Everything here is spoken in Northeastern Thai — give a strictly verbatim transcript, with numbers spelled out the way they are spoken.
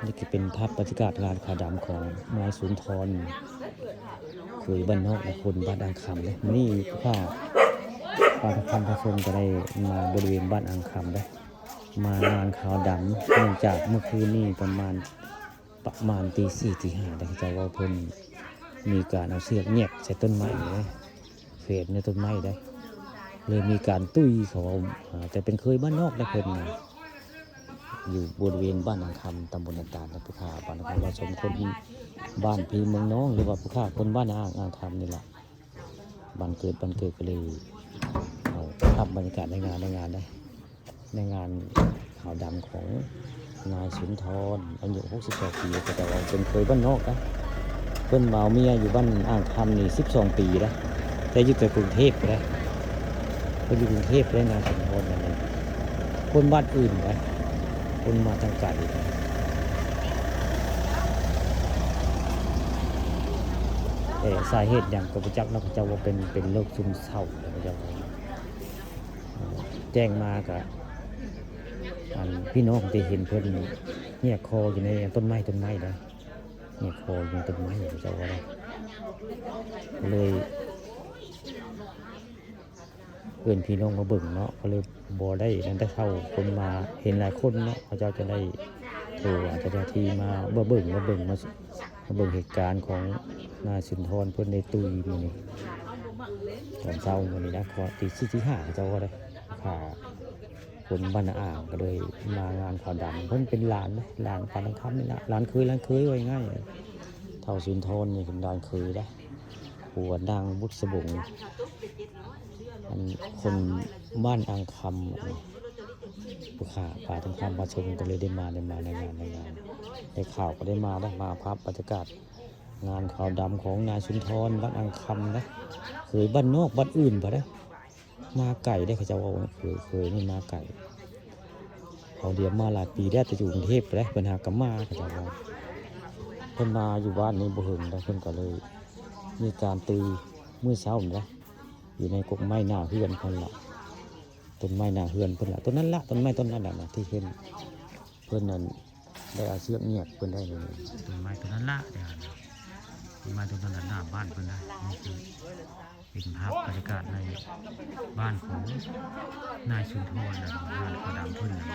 นี่ก็เป็นภาพบรรยากาศงานขาวดำของนายสุนทร เขยบ้านนอกนะ คนบ้านอ่างคำเลย มื้อนี้ผู้ข่าวพาท่านผู้ชมก็ได้มาบริเวณบ้านอ่างคำได้ มางานขาวดำ เนื่องจากเมื่อคืนนี้ประมาณ ประมาณตีสี่ตีห้าได้ เขาเจ้าว่าเพิ่นมีการเอาเชือกแหยกใส่ต้นไม้นะ แขวนในต้นไม้ได้ เลยมีการตุ้ยเขาเอา อ่า แต่เป็นเขยบ้านนอกนะเพิ่นนะ อยู่บริเวณบ้านอ่างคำ ตำบลนาตาลนะ ผู้ข่าวพาท่านผู้ชม คนบ้านพี่เมืองน้อง หรือว่าผู้ข่าวคนบ้านอ่าง อ่างคำนี่แหละ บ้านเกิด บ้านเกิดก็เลยเอาภาพบรรยากาศในงาน ในงานได้ ในงานขาวดำของนายสุนทร อายุหกสิบสองปี ก็แต่ว่าเป็นเขยบ้านนอกนะ เพิ่นมาเอาเมียอยู่บ้านอ่างคำนี่สิบสองปีแล้ว แต่อยู่แต่กรุงเทพฯนะ เพิ่นอยู่กรุงเทพฯได้ นายสุนทรนั่นเอง คนบ้านอื่นนะ คนมาทางไกลนะ แต่สาเหตุหยังก็บ่จักเนาะ เขาเจ้าว่าเป็น เป็นโรคซึมเศร้านะ เขาเจ้าว่า แจ้งมาก็ อันพี่น้องที่เห็นเพิ่นแหยกคออยู่ในต้นไม้ ต้นไม้นะ แหยกคออยู่ในต้นไม้ เขาเจ้าว่าได้ เลย เอิ้นพี่น้องมาเบิ่งเนาะ ก็เลยบ่ได้นั่นได้เท่าคนมาเห็นหลายคนเนาะ เขาเจ้าจะได้โทรหาเจ้าหน้าที่มา มาเบิ่ง มาเบิ่ง มา มาเบิ่งเหตุการณ์ของนายสุนทรเพิ่นได้ตุ้ยมื้อนี้ ตอนเช้ามื้อนี้นะ ขอตีสี่ตีห้า เขาเจ้าว่าได้ ค่ะ คนบ้านอ่างก็เลยมางานขาวดำ เพิ่นเป็นหลานนะ หลานปานคำนี่ละ หลานเขย หลานเขยว่าง่ายๆ เฒ่าสุนทรนี่เป็นหลานเขยนะ ผัวนางบุษบง อันคนบ้านอ่างคำ อันผู้ข่าวพาท่านผู้ชมก็เลยได้มา ได้มาในงาน ในงาน ในข่าวก็ได้มา ได้มาภาพบรรยากาศงานขาวดำของนายสุนทรบ้านอ่างคำนะ เขยบ้านนอกบ้านอื่นบ่ได้ มาไกลได้ เขาเจ้าว่าเขย เขยนี่มาไกล เขาเดียวมาหลายปีแล้ว แต่อยู่กรุงเทพฯแล้ว เพิ่นหากะมา เขาเจ้าว่า เพิ่นมาอยู่บ้านนี้บ่เฮิงแล้ว เพิ่นก็เลยมีการตุ้ยมื้อเช้านี่นะ อยู่ในกกไม้หน้าเฮือนเพิ่นละ ต้นไม้หน้าเฮือนเพิ่นละ ต้นนั้นละ ต้นไม้ต้นนั้นละนะ ที่เพิ่น เพิ่นนั่นได้เอาเชือกแหยกเพิ่นได้นี่ ต้นไม้ต้นนั้นละ เดี๋ยวนะ ต้นไม้ต้นนั้นละ หน้าบ้านเพิ่นได้ นี่คือเป็นภาพบรรยากาศในบ้านของนายสุนทรนะ บ้านขาวดำเพิ่นนะ